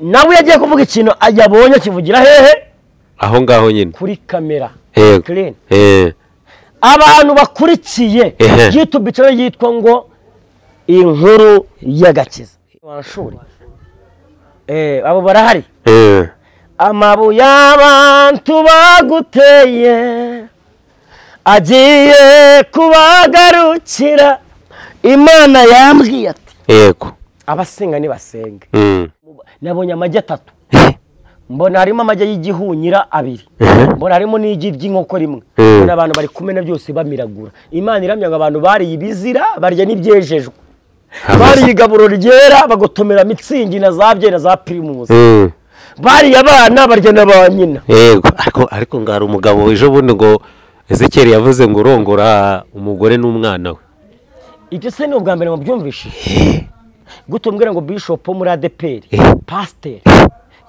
Nawe yagiye kuvuga ikintu yabonye kivugira hehe? Aho ngaho nyine kuri kamera. Clean. Abantu bakurikiye YouTube channel yitwa ngo Inkuru y'Agakiza. Wanshuri. Abo barahari. Amabuye y'abantu baguteye agiye kubagarukira. Imana yambwiye ati yego abasenga ni basenge. Nabonye amagi atatu. Mbona harimo amagi y'igihunyira abiri. Mbona harimo n'igi ry'inkoko rimwe. Mbona abantu bari kumena byose bamiragura. Imana iramya ngo abantu bari ibizira barya n'ibyejejwe. Bari igaburo ryera bagotomera mitsingi na zabye na za Primus. Bari abana barya na ba nyina. Yego ariko ngara umugabo ejo bundi ngo Ezekiel yavuze ngo urongora umugore n'umwana we. Ibyo se ni ubwa mbere mu byumvishije. Gutumbwira ngo bishop muri ADPR, pasteur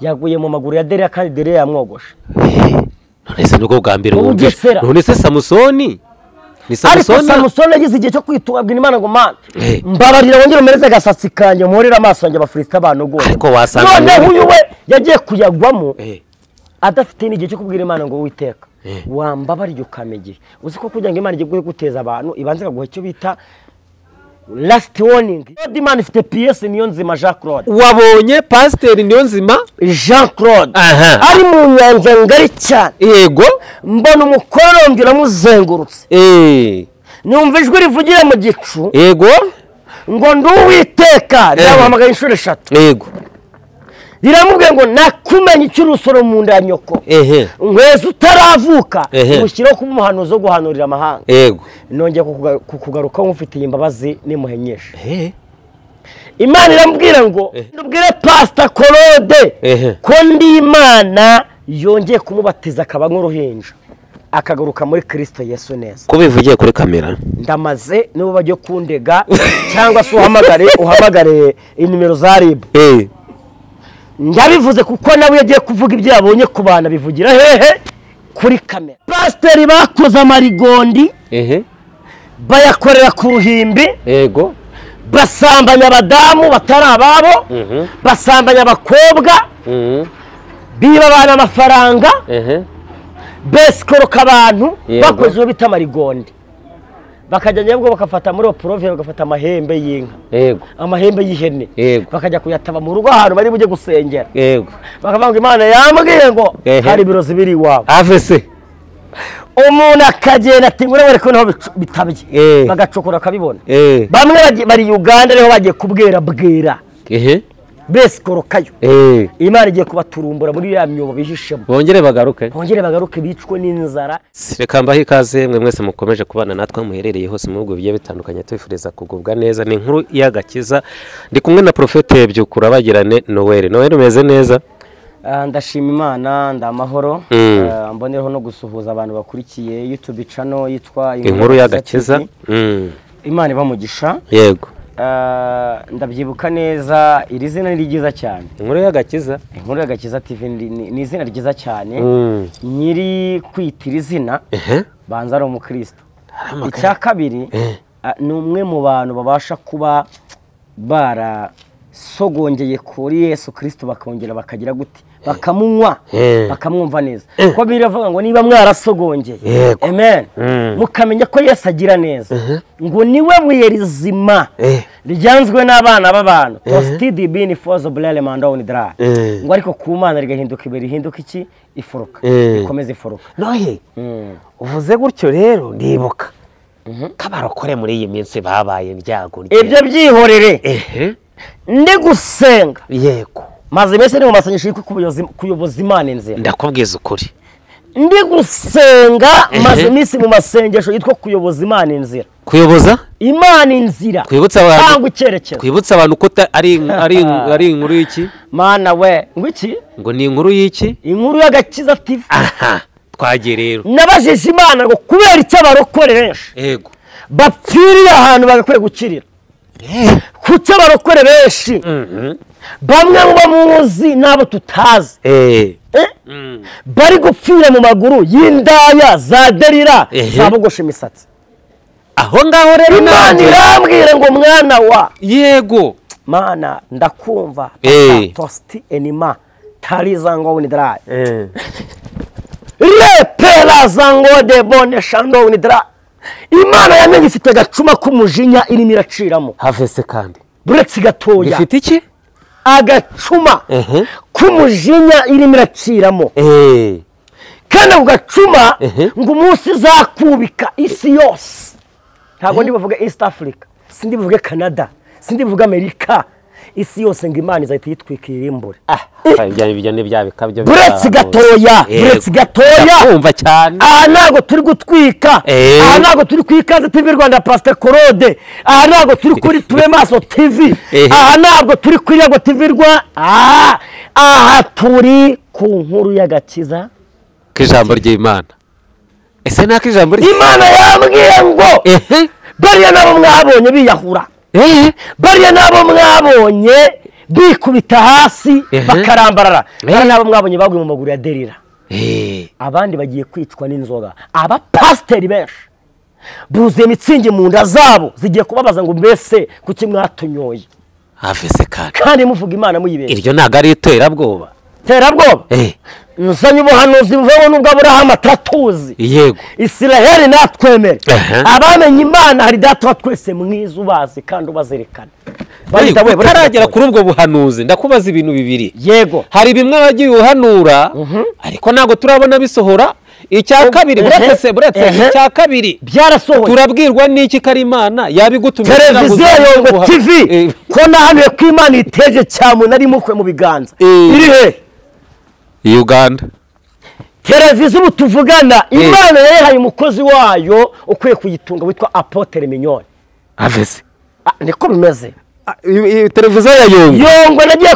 yaguye mu maguru ya Deria kandi Deria yamwogosha. None se nuko bwa mbere wumvise. None se Samusoni? Ni Samusoni. Ariko Samusoni yagize igihe cyo kwitubwira Imana ngo Mana mbabarira wongere umereze agasatsi kanje mporera amaso yanjye abafilista banogoye. Ariko wasanga none uyu we yagiye kuyagwamo adafite n'igihe cyo kubwira Imana ngo Uwiteka wambabariye ukamegeye. Uzi ko kugira ngo Imana igiye guteza abantu ibanze kaguha icyo bita last warning. Imana ifite PS Niyonzima Jean Claude. Wabonye Pasteur Niyonzima Jean Claude ari mu nyanja ngari cyane. Yego mbona umukorongera amuzengurutse. Numva ijwi rivugira mu gicu. Yego ngo nduwiteka ryamuhamagaye inshuro eshatu. Yego riramubwiye ngo nakumenye icyo urusoro mu nda ya nyoko. Nkweza utaravuka mushyiraho kuba umuhanuzi wo guhanurira amahanga. Yego nongeye kukugaruka nk'ufitiye imbabazi nimuhenyesha. Imana iramubwira ngo ndubwire Pastor Claude ko ndi Imana yongeye kumubatiza akaba nk'uruhinja akagaruka muri Kristo Yesu neza. Ko bivugiye kuri kamera ndamaze nibo bajye kundega cyangwa se uhamagare inimero za RIB. Ndabivuze kuko nawe yagiye kuvuga ibyo yabonye ku bana bivugira hehe kuri kamera. Pasiteri bakoze amarigondi bayakorera ku ruhimbi. Yego basambanya abadamu batari ababo, basambanya abakobwa, biba abana amafaranga, besikoroka abantu bakoze ibyo bita amarigondi. Bakajya nyabwo bakafata muri oprove bagafata amahembe y'inka. Yego amahembe y'ihene. Yego bakajya kuyataba mu rugo ahantu bari bujye gusengera. Yego bakavuga ngo Imana yambwiye ngo hari ibirozi biri iwabo. AVC umuntu akagenda ati ngure wereko naho bitabye bagacokora akabibona. Bamwe bari Uganda niho bagiye kubwera bwera. Besikorokayo. Imana igiye kubaturumbura muri ya myobo bihishemo. Bongere bagaruke. Bongere bagaruke bicwe n'inzara. Reka mbahe ikaze mwe mwese mukomeje kubana natwe muherereye hose mu bihugu bigiye bitandukanye tubifuriza kugubwa neza. Ni inkuru y'agakiza. Ndi kumwe na Prophète Byukura bagirane Noel. Noel umeze neza? Ndashima Imana ndamahoro. Mbonereho no gusuhuza abantu bakurikiye YouTube channel yitwa Inkuru y'Agakiza. Imana ibamugisha. Yego. Ndabyibuka neza iri zina ni ryiza cyane. Inkuru y'Agakiza. Inkuru y'Agakiza TV ni izina ryiza cyane. Nyiri kwitira izina banza ari umukristo. Icya kabiri ni umwe mu bantu babasha kuba barasogongeye kuri Yesu Kristo bakongera bakagira gute bakamunywa bakamwumva neza. Ko biravuga ngo niba mwarasogongeye amen mukamenya ko Yesu agira neza ngo niwe buye rizima ryanzwe n'abana b'abantu tostidi bini fozo blele mandoni dra ngo ariko ku Mana rigahinduka ibere rihinduka iki ifuruka ikomeza ifuruka. Nohe uvuze gutyo rero ndibuka kabarokore muri iyi minsi babaye ibyago ibyo byihorere ndi gusenga. Yego maze mese ni mu masengesho kuyoboza Imana inzira. Ndakubwiza ukuri ndi gusenga maze iminsi mu masengesho yitwa kuyoboza Imana inzira. Kuyoboza Imana inzira. Kwibutsa abantu cyangwa icyerekezo. Kwibutsa abantu ko ari inkuru y'iki? Mana we ngo iki? Ngo ni inkuru y'iki? Inkuru y'Agakiza TV. Aha twagiye rero. Nabajije Imana ngo kubera icyo abarokore benshi. Yego bapfiriye ahantu bagakwiye gukirira. Kuki abarokore benshi bamwe muba muzi n'abo tutazi bari gupfira mu maguru y'indaya za Derira zabogosha imisatsi. Aho ngaho rero Imana irambwira ngo mwana wa yego Mana ndakumva tosti enima tariza ngo ni dry repera zango de bone shando ni dry. Imana yamenye ifite agacuma k'umujinya irimo iraciramo havese kandi buretse gatoya ifite iki agacuma k'umujinya irimo iraciramo kandi ako gacuma ngo umunsi izakubika isi yose. Ntabwo ndi buvuge East Africa, sindi buvuge Canada, sindi buvuge Amerika, isi yose ngo Imana izahita yitwikira irimbure. Ibyo ni bya bikabyo. Buretse gatoya, buretse gatoya. Kumva cyane. Aha ntabwo turi gutwika. Aha ntabwo turi ku Ikaze TV Rwanda Pastor Claude. Aha ntabwo turi kuri Tube Maso TV. Aha ntabwo turi kuri Yago TV Rwa. Aha turi ku nkuru y'agakiza k'ijambo ry'Imana. Ese nako ijambo ry'Imana yambwiye ngo bariya nabo mwabonye biyahura, bariya nabo mwabonye bikubita hasi bakarambarara, bariya nabo mwabonye baguye mu maguru ya Derira, abandi bagiye kwicwa n'inzoga. Abapasiteri benshi buzuye imitsingi mu nda zabo zigiye kubabaza ngo mbese kuki mwatunyoye havese kandi muvuga Imana muyibeshye. Iryo ntago ari iterabwoba. Terabwoba nzanye ubuhanuzi buveho nubwo Aburahamu atatuzi. Yego Isiraheli natwemere. Abamenye Imana hari data wa twese mwiza ubazi kandi ubazerekana. Utaragera kuri ubwo buhanuzi ndakubaza ibintu bibiri. Yego hari bimwe wagiye uhanura ariko ntabwo turabona bisohora. Icya kabiri buretse icya kabiri byarasohoye. Turabwirwa n'iki kari Imana yabigutumye televiziyo Yongwe TV ko nahanuye ko Imana iteje cyamuntu ari mukwe mu biganza iri he? Uganda. Televiziyo ubu tuvugana Imana yayihaye umukozi wayo ukwiye kuyitunga witwa Apotre Mignone. Avese niko bimeze. Televiziyo ya Yongwe. Yongwe nagiye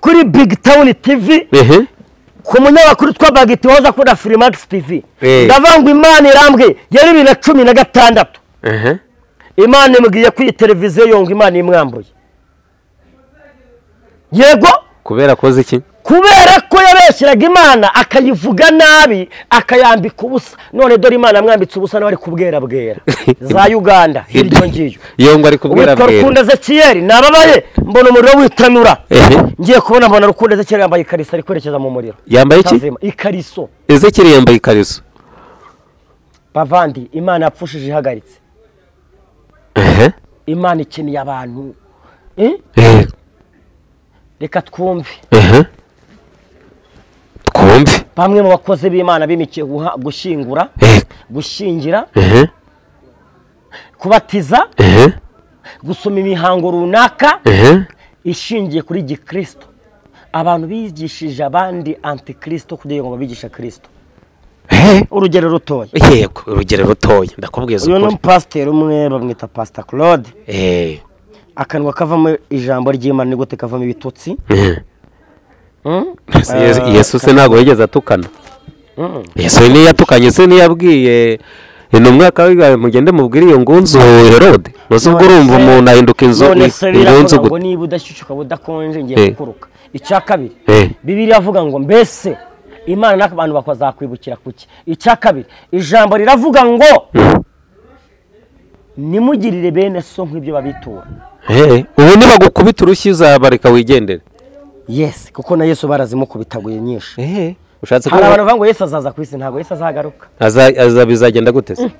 kuri Big Town TV ku munyamakuru twa Bagiti waza kuri Freemax TV. Ndavanga Imana irambwe yari 2016. Imana imbwiye ko iyi televiziyo Yongwe Imana imwambuye. Yego kubera koze iki? Kubera ko yabeshyiraga Imana akayivuga nabi akayambika ubusa. None dore Imana yamwambitse ubusa nawe ari kubwera bwera za Uganda hiryo ngiyo. Yongwe ari kubwera bwera. Rukundo Ezekiel nababaye mbona umuriro witanura. Ngiye kubona mbona Rukundo Ezekiel yambaye ikariso ari kwerekeza mu muriro. Yambaye iki? Ikariso. Ezekiel yambaye ikariso. Bavandi Imana yapfushije ihagaritse. Imana ikeneye abantu. Reka twumve. Twumve. Bamwe mu bakozi b'Imana bimikiye gushyingura, gushyingira, kubatiza, gusoma imihango runaka ishingiye kuri gikristo. Abantu bigishije abandi antikristo kugira ngo babigishe Kristo. Urugero rutoya. Yego, urugero rutoya ndakubwiza ukuri. Uyu ni pasiteri umwe bamwita Pastor Claude. Akanwa kavamo ijambo ry'Imana ni gute kavamo ibitutsi? Yesu se ntabwo yigeze atukana. Yesu niyo yatukanye se niyabwiye intumwa akabigaye mugende mubwire iyo ngunzu Herode. Maze ubwo urumva umuntu ahinduka inzu ingunzu ngo niba udashyushye udakonje ngiye kukuruka. Icya kabiri Bibiliya avuga ngo mbese Imana n'abantu bazakwibukira kuki? Icya kabiri ijambo riravuga ngo nimugirire bene so nk'ibyo babitura. Ubu nibagukubita urushyi uzabareka wigendere. Yes, kuko na Yesu barazimukubitaguye nyinshi. Ushatse ko abantu bavuga ngo Yesu azaza ku isi, ntabwo Yesu azagaruka. Aza bizagenda gute se?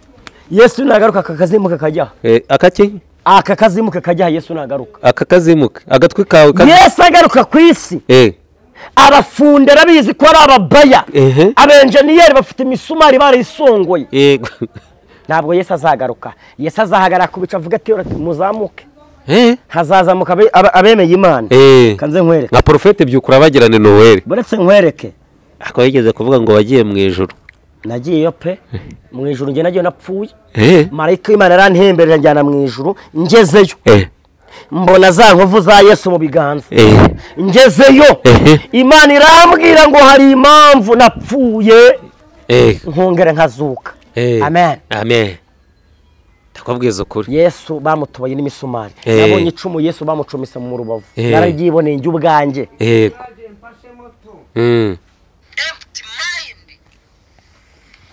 Yesu nagaruka akakazimuka kajya. Akaki? Akakazimuka kajya Yesu nagaruka. Akakazimuka agatwi kawe. Yesu agaruka ku isi. Abafundi arabizi ko ari ababaya. Abenjeniyeri bafite imisumari barayisongoye. Yego. Ntabwo Yesu azagaruka. Yesu azahagarara ku bicu avuga ati muzamuke. Hazazamuka abemeye Imana. Kanze nkwereke. Nka Prophète Byukura bagirane Noel. Buretse nkwereke. Ako yigeze kuvuga ngo wagiye mu ijuru. Nagiyeyo pe. Mu ijuru nge nagiye napfuye. Marayika w'Imana yarantemberera njyana mu ijuru ngezeyo. Mbona za nkovu za Yesu mu biganza. Ngezeyo. Imana irambwira ngo hari impamvu napfuye. Nkongera nkazuka. Amen. Amen. Ndakubwiza ukuri. Yesu bamutoboye n'imisumari. Nabonye icumu Yesu bamucomisa mu rubavu. Nararyiboneye njye ubwanjye. Yego. Empty mind.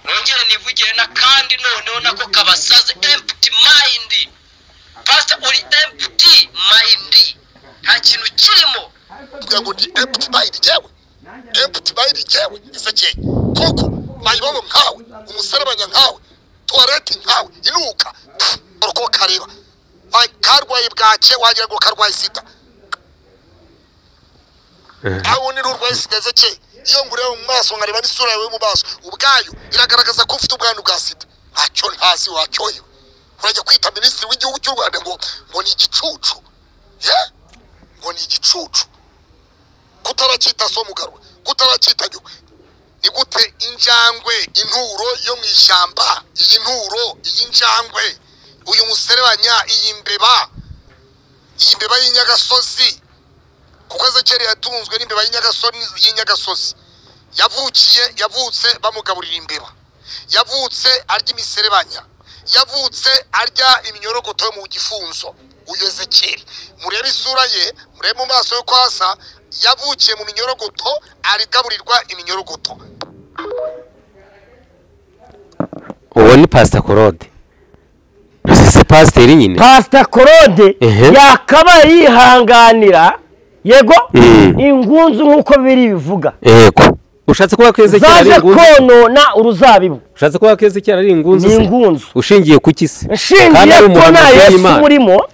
Nongere nivugire na kandi noneho nako kabasaze empty mind. Pastor uri empty mind. Nta kintu kirimo. Kugira ngo ndi empty mind jewe, empty mind jewe Ezekiyeli koko mayibobo nkawe, umuserebanya nkawe, toilette nkawe inuka uko kareba karwaye bwake wagira ngo karwaye sida. Aho ni rurwaye sida Ezekiyeli, iyo ngureba mu maso nkareba n'isura yawe mu maso ubwayo iragaragaza ko ufite ubwandu bwa sida. Ntacyo ntazi wacyoye. Urajya kwita minisitiri w'igihugu cy'u Rwanda ngo ni igicucu, ngo ni igicucu, kutaracyita so mugarura, kutaracyita nyuma. Ni gute injangwe inturo yo mu ishyamba, iyi nturo, iyi njangwe, uyu muserebanya, iyi mbeba, iyi mbeba y'inyagasozi, kuko Ezekiyeli yatunzwe n'imbeba y'inyagasozi. Yavutse bamugaburira imbeba, yavutse arya imiserebanya, yavutse arya iminyorogoto yo mu gifunzo. Uyu Ezekiyeli murebe isura ye, murebe mu maso yo kwasa, yavukiye mu minyorogoto, arigaburirwa iminyorogoto. Uwo ni Pastor Claude. Si pasiteri nyine. Pastor Claude yakabaye yihanganira yego ingunzu nkuko biri bivuga. Yego. Ushatse kuba ko Ezekiyeli ari ingunzu? Zaje konona uruzabibu. Ushatse kuba ko Ezekiyeli ari ingunzu? Ni ingunzu. Ushingiye ku ki se? Ushingiye ko nta Yesu murimo.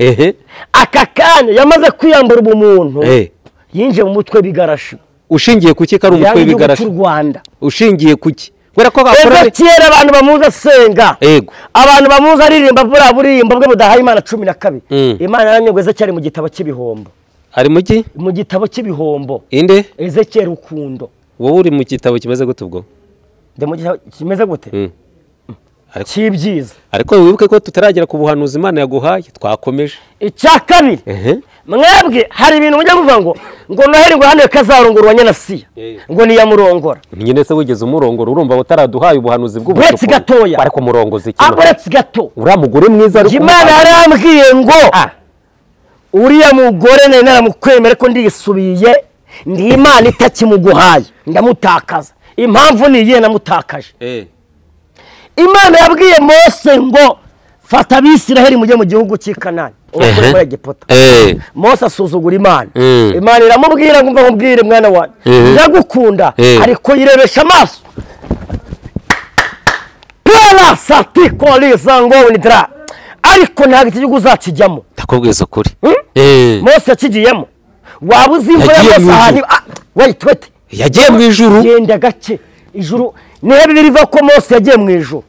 Aka kanya yamaze kwiyambura ubumuntu. Yinjiye mu mutwe bigarashi. Ushingiye ku ki ko ari umutwe w'ibigarashi? Cy'u Rwanda. Ushingiye ku ki? Kubera ko bakora Ezekiyeli abantu bamuzi asenga. Yego. Abantu bamuzi aririmba buriya buririmbo bwe budahaye Imana 12. Imana yaramye ngo Ezekiyeli mu gitabo cy'ibihombo. Ari mu ki? Mu gitabo cy'ibihombo. Inde? Ezekiyeli Rukundo. Wowe uri mu gitabo kimeze gute ubwo? Ndi mu gitabo kimeze gute? Cy'ibyiza. Ariko wibuke ko tutaragera ku buhanuzi Imana yaguhaye, twakomeje. Icya kabiri. Mwebwe hari ibintu mujya kuvuga ngo Noheli ngo hano kazarongorwa Nyanasiya. Ngo niyamurongora. Nyine se wigeze umurongora urumva utaraduhaye ubuhanuzi bw'ubucuku. Uretse gatoya. Ariko murongozi iki? Uretse gato. Uriya mugore mwiza ariko Imana yarambwiye ngo uriya mugore nari naramukwemera ko ndisubiye, ndi Imana itakimuguhaye ndamutakaza. Impamvu ni iyihe namutakaje? Imana yabwiye Mose ngo fata Abisiraheli mujye mu gihugu cy'i Kanani, muri Egiputa. Mose asuzugura Imana. Imana iramubwira ngo mva nkubwire mwana wanjye, ndagukunda ariko yirebesha amaso. Pera sati koliza ngo unidra, ariko ntabwo iki gihugu uzakijyamo. Ndakubwiza ukuri. Mose yakigiyemo. Waba uzi imvura ya Mose ahantu? Wait wait. Yagiye mu ijuru. Genda gake. Ijuru nihe Bibiliya ivuga ko Mose yagiye mu ijuru?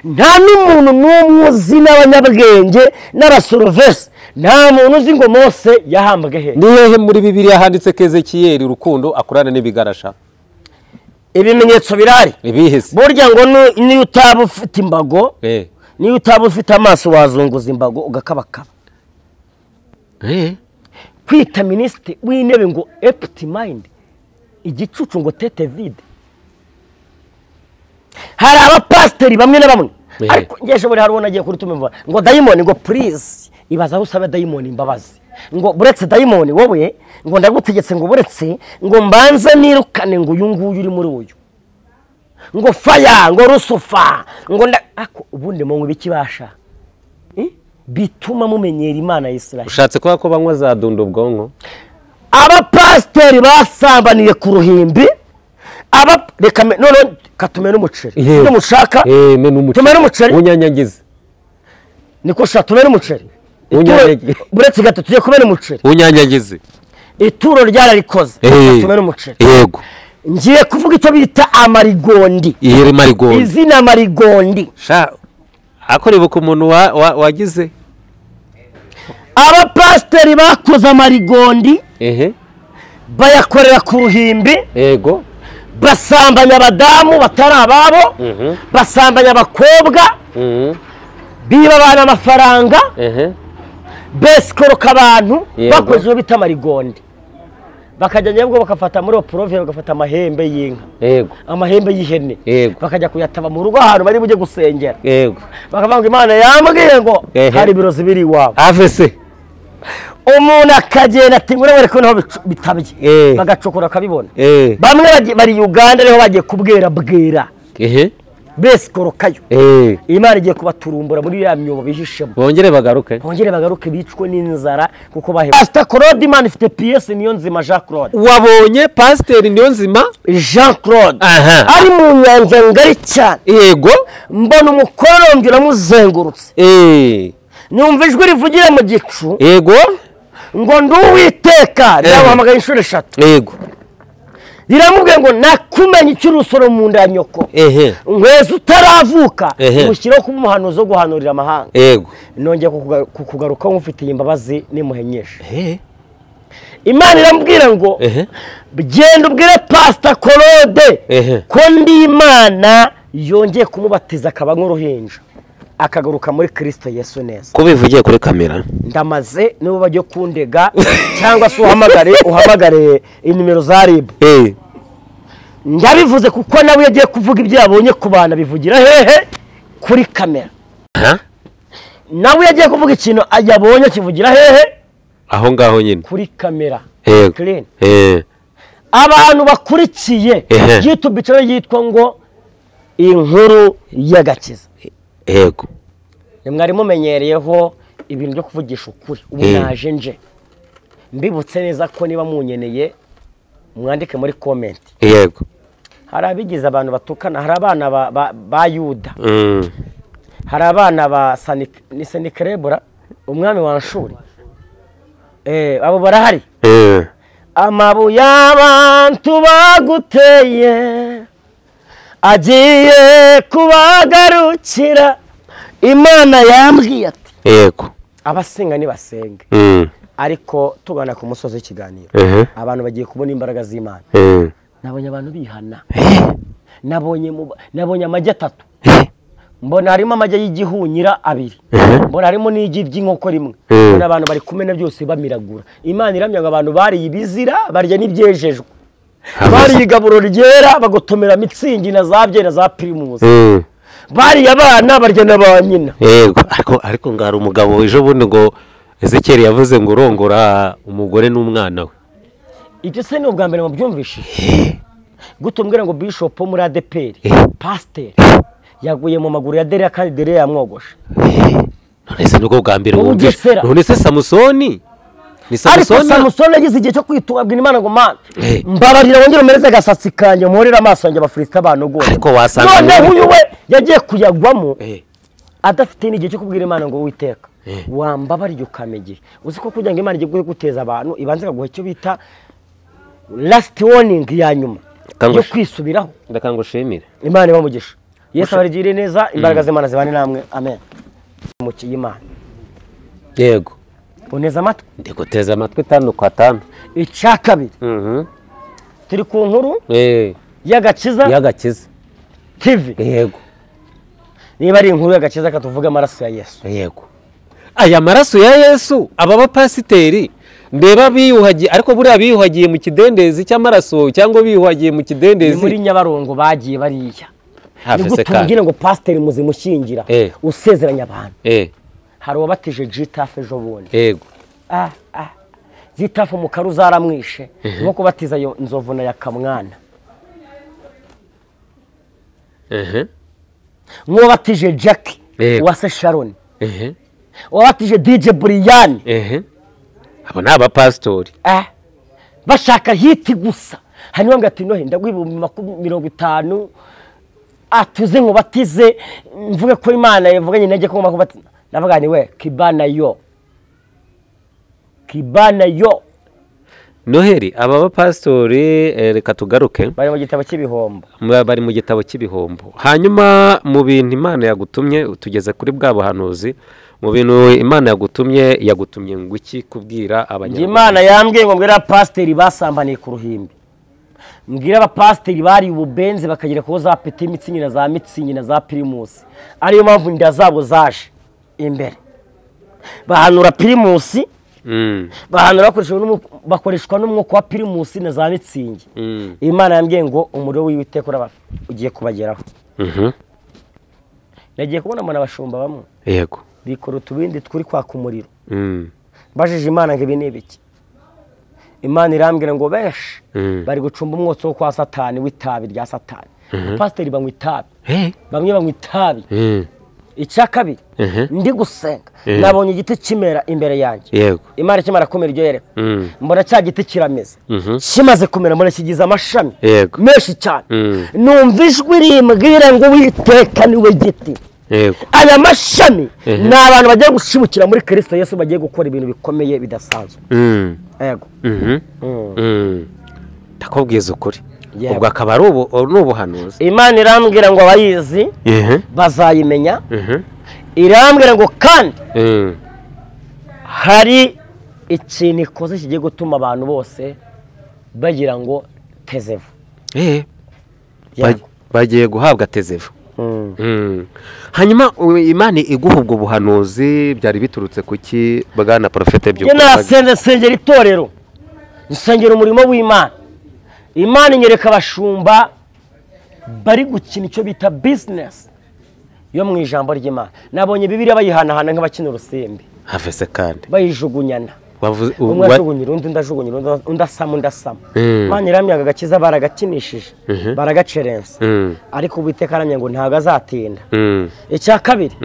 Nta n'umuntu n'umwe uzi n'abanyabwenge n'abasorovesi, nta muntu uzi ngo Mose yahambwe he. Ni hehe muri Bibiliya handitse ko Ezekiyeli Rukundo akorana n'ibigarasha? Ibimenyetso birahari. Ibihe se? Burya ngo niyo utaba ufite imbago, niyo utaba ufite amaso wazunguza imbago ugakabakaba. Kwita minisitiri w'intebe ngo empty mind, igicucu ngo tete vide. Hari abapasiteri bamwe na bamwe, ariko ngeje buri hari uwo nagiye kuri tumva ngo dayimoni ngo please, ibaza aho usaba dayimoni imbabazi, ngo buretse dayimoni wowe ngo ndagutegetse ngo buretse ngo mbanze nirukane ngo uyu nguyu uri muri uyu, ngo faya ngo rusufa ngo ako ubundi mu bikibasha bituma mumenyera Imana ya Israel. Ushatse kuba ko banywa za dunda ubwonko? Abapasiteri basambaniye ku ruhimbi. Aba reka none katumena umuceri. Sino mushaka? Tumena umuceri. Unyanyagize. Niko sha tumena umuceri. Buretse gato tugiye kumena umuceri. Unyanyagize. Ituro ryararikoze. Tumena umuceri. Yego. Ngiye kuvuga icyo bita amarigondi. Iheri marigondi. Izina marigondi. Sha akoribuka umuntu wagize. Abapasiteri bakoze amarigondi. Bayakorera ku ruhimbi. Yego. Basambanya abadamu batari ababo, basambanya abakobwa, biba abana amafaranga, besikoroka abantu bakoze ibyo bita amarigondi. Bakajya nyabwo bakafata muri oporove bagafata amahembe y'inka, amahembe y'ihene, bakajya kuyataba mu rugo ahantu bari bujye gusengera. Bakavuga ngo Imana yambwiye ngo hari ibirozi biri iwawe. Avese umuntu akagenda ati ngo urabona ko naho bitabye, bagacokora akabibona. Bamwe bari Uganda niho bagiye kubwera bwera. Besikorokayo. Imana igiye kubaturumbura muri ya myobo bihishemo. Bongere bagaruke. Bongere bagaruke bicwe n'inzara kuko baheba. Pastor Claude Imana ifite PS Niyonzima Jean Claude. Wabonye Pastor Niyonzima Jean Claude. Ari mu nyanja ngari cyane. Yego. Mbona umukororombya uramuzengurutse. Numva ijwi rivugira mu gicu. Yego. Ngo nduwiteka ndabahamagaye inshuro eshatu. Yego. Riramubwiye ngo nakumenye icyo urusoro mu nda ya nyoko. Nkweza utaravuka mushyiraho kuba umuhanuzi wo guhanurira amahanga. Yego. Nongeye kukugaruka nk'ufitiye imbabazi nimuhenyeshe. Imana iramubwira ngo genda ubwire Pastor Claude ko ndi Imana yongeye kumubatiza akaba nk'uruhinja, akagaruka muri Kristo Yesu neza. Ko bivugiye kuri kamera ndamaze niba bajye kundega cyangwa se uhamagare inimero za RIB. Ndabivuze kuko nawe yagiye kuvuga ibyo yabonye ku bana bivugira hehe kuri kamera. Nawe yagiye kuvuga ikintu yabonye kivugira hehe aho ngaho nyine kuri kamera. Clean. Abantu bakurikiye YouTube channel yitwa ngo Inkuru y'Agakiza. Yego. Mwari mumenyereyeho ibintu byo kuvugisha ukuri. Ubu naje nje mbibutse neza ko niba munyeneye mwandike muri comment. Yego. Hari abigize abantu batukana, hari abana ba Yuda. Hari abana ba Senikerebura umwami wa Ashuri. Abo barahari. Amabuye y'abantu baguteye agiye kubagarukira. Imana yambwiye ati yego abasenga nibasenge. Ariko tugana ku musozi w'ikiganiro abantu bagiye kubona imbaraga z'Imana. Nabonye abantu bihana. Nabonye amagi atatu. Mbona harimo amagi y'igihunyira abiri. Mbona harimo n'igi ry'inkoko rimwe. Mbona abantu bari kumena byose bamiragura. Imana iramya ngo abantu bariye ibizira barya n'ibyejejwe. Bariye igaburo ryera bagotomera mitsingi na za byera za Primus. Bariye abana barya na ba nyina. Yego. Ariko ngari umugabo ejo bundi ngo Ezekiel yavuze ngo urongora umugore n'umwana we. Ibyo se ni ubwa mbere mubyumvishije? Gutumbwira ngo bishop wo muri ADPR, pasteur yaguye mu maguru ya Deria kandi Deria yamwogosha. None se nubwo bwa mbere wumvise? None se Samusoni? Ni Samusoni? Ariko Samusoni yagize igihe cyo kwitunga abwira Imana ngo Mana mbabarira wongere umereze agasatsi kanjye mporere amaso yanjye Abafilisita banogoye. Ariko wasanga none uyu we yagiye kuyagwamo adafite n'igihe cyo kubwira Imana ngo Uwiteka wambabariye ukamegeye. Uzi ko kugira ngo Imana ijye guteza abantu ibanze ikaguha icyo bita last warning ya nyuma yo kwisubiraho. Ndakangushimire. Imana ibamugisha. Yesu abarigire neza, imbaraga z'Imana zibane namwe. Amen. Mukiye Imana. Yego. Uneza amatwi? Ndikuteza amatwi 5 kwa 5. Icya kabiri. Turi ku nkuru y'Agakiza. Y'Agakiza TV. Yego. Niba ari inkuru y'Agakiza katuvuga amaraso ya Yesu. Yego. Aya maraso ya Yesu aba bapasiteri ndeba biyuhagiye, ariko buriya biyuhagiye mu kidendezi cy'amaraso cyangwa biyuhagiye mu kidendezi muri Nyabarongo bagiye bariya. Nigutubwire ngo pasiteri muzimushyingira usezeranya abantu. Hari uwabatije Gitafe ejo bundi. Yego. Gitafe mu karuza aramwishe nko kubatiza yo nzovu na yakamwana. Nk'uwabatije Jack uwase Sharon. Uwabatije DJ Brian. Abo ni abapasitori. Bashaka hiti gusa. Hanyuma ngo ati nohe ndaguha 50,000 atuze ngo batize mvuge ko Imana yavuganye najye ko ngomba kubatiza. Ndavuga ni we kibana yo. Kibana yo. Noheri aba bapasitori reka tugaruke. Bari mu gitabo cy'ibihombo. Bari mu gitabo cy'ibihombo. Hanyuma mu bintu Imana yagutumye tugeze kuri bwa buhanuzi. Mu bintu Imana yagutumye ngo iki kubwira abanyarwanda? Imana yambwiye ngo mbwira pasiteri basambaniye ku ruhimbi. Mbwira abapasiteri bari ububenzi bakagera ko za peti mitsingi na za mitsingi na za Primus. Ariyo mpamvu inda zabo zaje imbere. Bahanura Primus. Bahanura bakoreshwa n'umwuka wa Primus na za mitsingi. Imana yambwiye ngo umuriro w'Uwiteka ugiye kubageraho. Nagiye kubona mbona abashumba bamwe. Yego. Bikora utubindi turi kwaka umuriro. Mbajije Imana ngo ibi ni ibiki? Imana irambwira ngo benshi bari gucumba umwotsi wo kwa Satani w'itabi rya Satani. Pasiteri banywa itabi, bamwe banywa itabi. Icya kabiri, ndi gusenga nabonye igiti kimera imbere yanjye. Imana ikimara kumera iryo yerekwa, mbona cya giti kirameze, kimaze kumera mbona kigize amashami menshi cyane. Numva ijwi rimbwira ngo Uwiteka niwe giti. Aya mashami ni abantu bagiye gushibukira muri Kristo Yesu, bagiye gukora ibintu bikomeye bidasanzwe. Yego. Ndakubwiza ukuri, ubwo akaba ari ubuhanuzi. Imana irambwira ngo abayizi bazayimenya. Irambwira ngo kandi hari ikintu ikoze kigiye gutuma abantu bose bagira ngo tezevu. Bagiye guhabwa tezevu. Hanyuma Imana iguha ubwo buhanuzi byari biturutse kuki bwana Profete? Byo nasenze nsengera itorero, nsengera umurimo w'Imana. Imana inyereka abashumba bari gukina icyo bita business yo mu ijambo ry'Imana. Nabonye Bibiliya bayihanahana nk'abakina urusimbi. Havese kandi bayijugunyana, umwe ajugunyira undi, undi ajugunyira undi, asama undi asama. Imana iramyaga agakiza baragakinishije, baragacerensa, ariko Uwiteka aramya ngo ntabwo azatinda. Icya kabiri,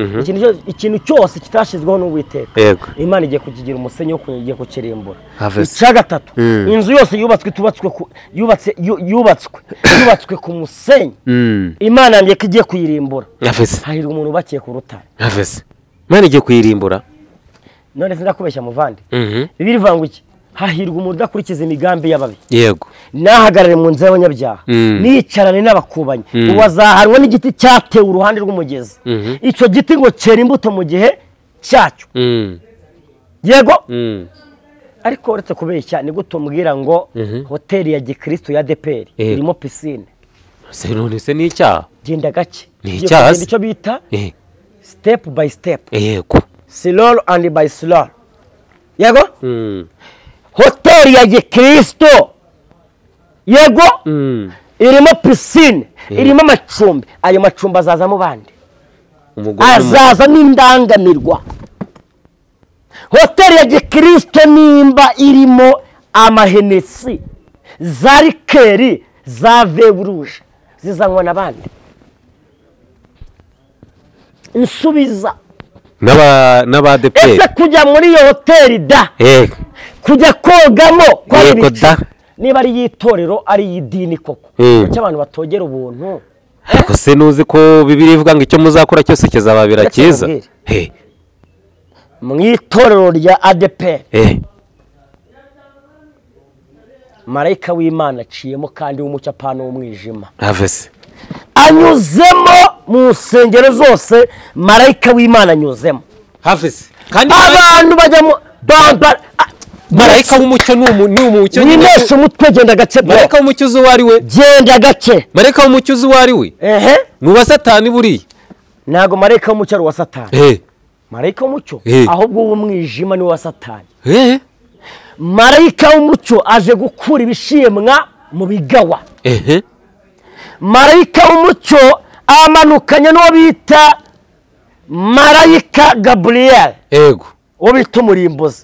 ikintu cyose kitashyizweho n'Uwiteka, Imana igiye kukigira umusenyi wo igiye kukirimbura. Icya gatatu, inzu yose yubatswe yubatswe ku musenyi, Imana yambwiye ko igiye kuyirimbura. Hahirwa umuntu ubakiye ku rutare. Imana igiye kuyirimbura. None sindakubeshya muvandi. Bibiliya ivuga ngo iki? Hahirwa umuntu udakurikiza imigambi y'ababi. Yego. Nahagarare mu nzira y'abanyabyaha, niyicarane n'abakubanyi. Uwo azahanwa n'igiti cyatewe uruhande rw'umugezi. Icyo giti ngo cyera imbuto mu gihe cyacyo. Yego. Ariko uretse kubeshya, ni gute umbwira ngo hoteli ya gikristo ya ADEPR irimo pisine? Se none se ni icyaha? Genda gake. Ni icyaha se? Icyo bita step by step. Yego. Slow and by slow. Yego? Hoteli ya gikristo, yego, irimo pisine, irimo amacumbi. Ayo macumbi azazamo bande? Azaza n'indangamirwa. Hoteli ya gikristo nimba irimo amahenesi, za rikeri, za veburuje, zizanywa n'abandi. Nsubiza. N'aba ADEPR. Ese kujya muri iyo hoteli da, kujya kogamo kwa da, niba ari yitorero ari yidini koko, kuki abantu batogera ubuntu? Ariko se nuzi ko Bibiliya ivuga ngo icyo muzakora cyose kizababera cyiza? Mu itorero rya ADEPR, marayika w'Imana aciyemo kandi w'umucyo apana w'umwijima. Anyuzemo mu nsengero zose, marayika w'Imana anyuzemo. Kandi abantu bajya mu bambara marayika w'umucyo ni umucyo. Nimeshe umutwe, genda gake. Marayika w'umucyo uzi uwo ari we? Genda gake. Marayika w'umucyo uzi uwo ari we? Ni uwa Satani buriya. Ntabwo marayika w'umucyo ari uwa Satani. Marayika w'umucyo ahubwo uw'umwijima ni uwa Satani. Marayika w'umucyo aje gukura ibishimwa mu bigawa. Marayika w'umucyo amanukanye n'uwo bita marayika Gabriel. Yego. Uwo bita umurimbuzi.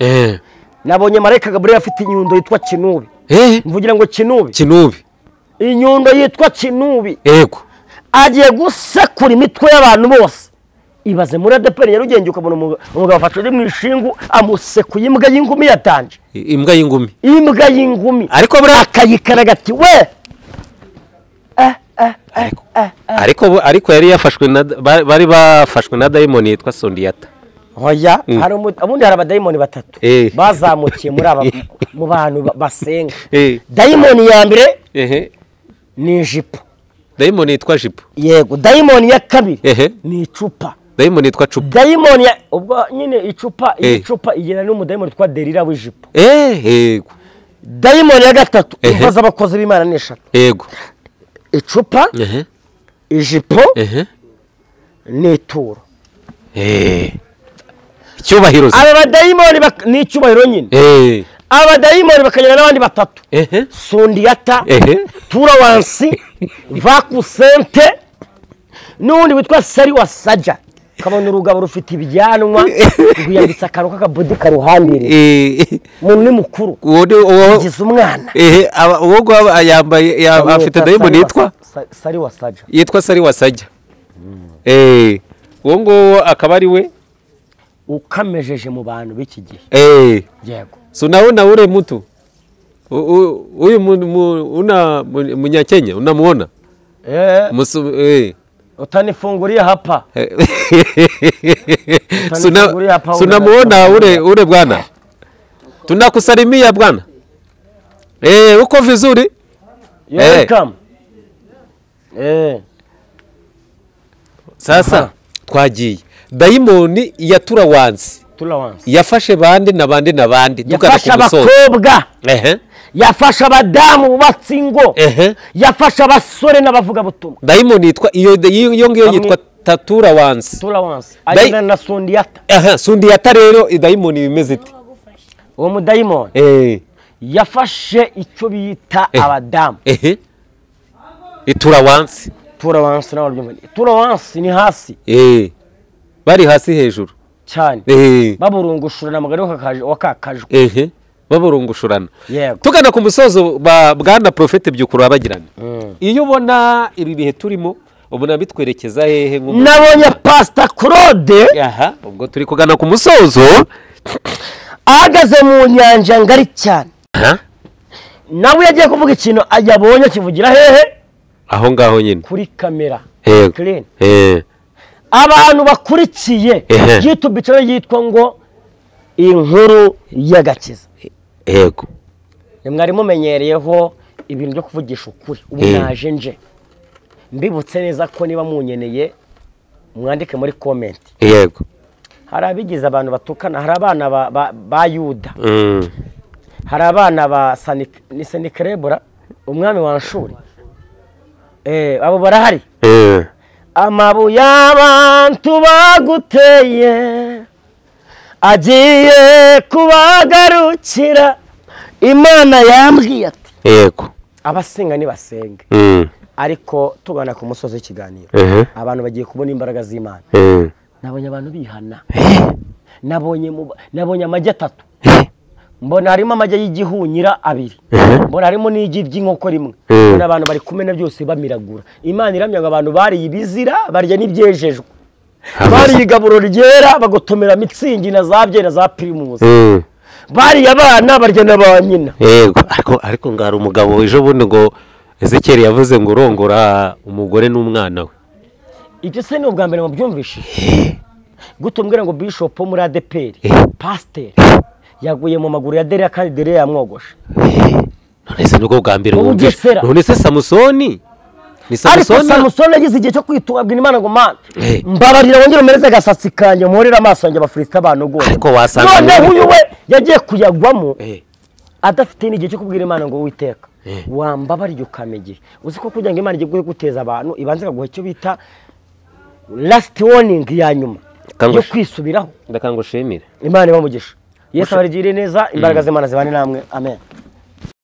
Nabonye marayika Gabriel afite inyundo yitwa Kinubi. Mvugira ngo Kinubi. Kinubi. Inyundo yitwa Kinubi. Yego. Agiye gusekura imitwe y'abantu bose. Ibaze muri ADEPR Nyarugenge ukabona umugabo afashe uri mu ishingu amusekuye imbwa y'ingumi yatanje. Imbwa y'ingumi. Imbwa y'ingumi. Ariko buriya akayikaraga ati we. Ariko yari yafashwe na bari bafashwe na dayimoni yitwa Sondiyata. Oya, hari ubundi hari abadayimoni batatu bazamukiye muri aba mu bantu basenga. Dayimoni ya mbere ni ijipo. Dayimoni yitwa jipo. Yego, dayimoni ya kabiri ni icupa. Dayimoni yitwa cupa. Dayimoni ya ubwo nyine icupa, icupa igena n'umudayimoni yitwa Delila w'ijipo. Yego. Dayimoni ya gatatu imva z'abakozi b'Imana ni eshatu. Yego. Icupa, ijipo, n'ituro. Icyubahiro. Aba badayimoni ni icyubahiro nyine. Abadayimoni bakagera n'abandi batatu. Sundiyata, Turawansi, Vakusente, n'undi witwa Sari wa Saja. Kabona urugabo rufite ibyanwa rwiyambitse akantu k'akabodi karuhambiriye. Umuntu ni mukuru. Ugize umwana. Uwo ngo yambaye afite dayimoni yitwa Sari Wasaja. Yitwa Sari Wasaja. Uwo ngo akaba ari we ukamejeje mu bantu b'iki gihe. Yego. So naona ule mtu huyu una Mnyakenya unamuona? Utanifungulia hapa. Sunamuona ule bwana. Tunakusalimia bwana. Uko vizuri? Welcome. Sasa twagiye. Dayimoni ya Turawansi. Yafashe bande na bande na bande. Yafashe abakobwa. Yafashe abadamu bubatse ingo. Yafashe abasore n'abavuga butumwa. Dayimoni yitwa iyo ngiyo yitwa Taturawansi. Turawansi. Agenda na Sundiata. Sundiata rero dayimoni bimeze ite? Uwo mudayimoni yafashe icyo bita abadamu. Iturawansi. Turawansi nawe byumva. Turawansi ni hasi. Bari hasi hejuru cyane. Baburungushurana amagara wakakajwe. Baburungushurana. Tugana ku musozo bwana Prophet Byukuru abagirana. Iyo ubona ibi bihe turimo ubona bitwerekeza hehe? Nabonye Pastor Claude. Ubwo turi kugana ku musozo ahagaze mu nyanja ngari cyane. Nawe yagiye kuvuga ikintu yabonye kivugira hehe? Aho ngaho nyine kuri kamera. Abantu bakurikiye YouTube channel yitwa ngo Inkuru y'Agakiza. Yego. Mwari mumenyereyeho ibintu byo kuvugisha ukuri. Ubu naje nje mbibutse neza ko niba munyeneye mwandike muri comment. Yego. Hari abigize abantu batukana, hari abana ba Yuda. Hari abana ba Sanikerebura umwami wa Nshuri. Abo barahari. Amabuye y'abantu baguteye agiye kubagarukira. Imana yambwiye ati yego abasenga nibasenge. Ariko tugana ku musozi w'ikiganiro abantu bagiye kubona imbaraga z'Imana. Nabonye abantu bihana. Nabonye amagi atatu. Mbona harimo amagi y'igihunyira abiri. Mbona harimo n'igi ry'inkoko rimwe. Mbona abantu bari kumena byose bamiragura. Imana iramya ngo abantu bariye ibizira barya n'ibyejejwe. Bariye igaburo ryera bagotomera mitsingi na za byera za Primus. Bariye abana barya na ba nyina. Yego ariko ngara umugabo ejo bundi ngo Ezekiel yavuze ngo urongora umugore n'umwana we. Ibyo se ni ubwa mbere mubyumvishije? Gutumbwira ngo bishop wo muri ADPR, pasteur yaguye mu maguru ya Deria kandi Deria yamwogosha. None se nubwo bwa mbere wumvise? None se Samusoni? Ni Samusoni. Ariko Samusoni yagize igihe cyo kwitunga Imana ngo Mana mbabarira wongere umereze agasatsi kanjye muhorera amaso yanjye Abafilisita banogoye. Ariko wasanga none uyu we yagiye kuyagwamo adafite n'igihe cyo kubwira Imana ngo Uwiteka wambabariye ukamegeye. Uzi ko kugira ngo Imana igiye guteza abantu ibanze kaguha icyo bita last warning ya nyuma yo kwisubiraho. Ndakangushimira. Imana ibamugisha. Yesu abarigire neza, imbaraga z'Imana zibane namwe. Amen.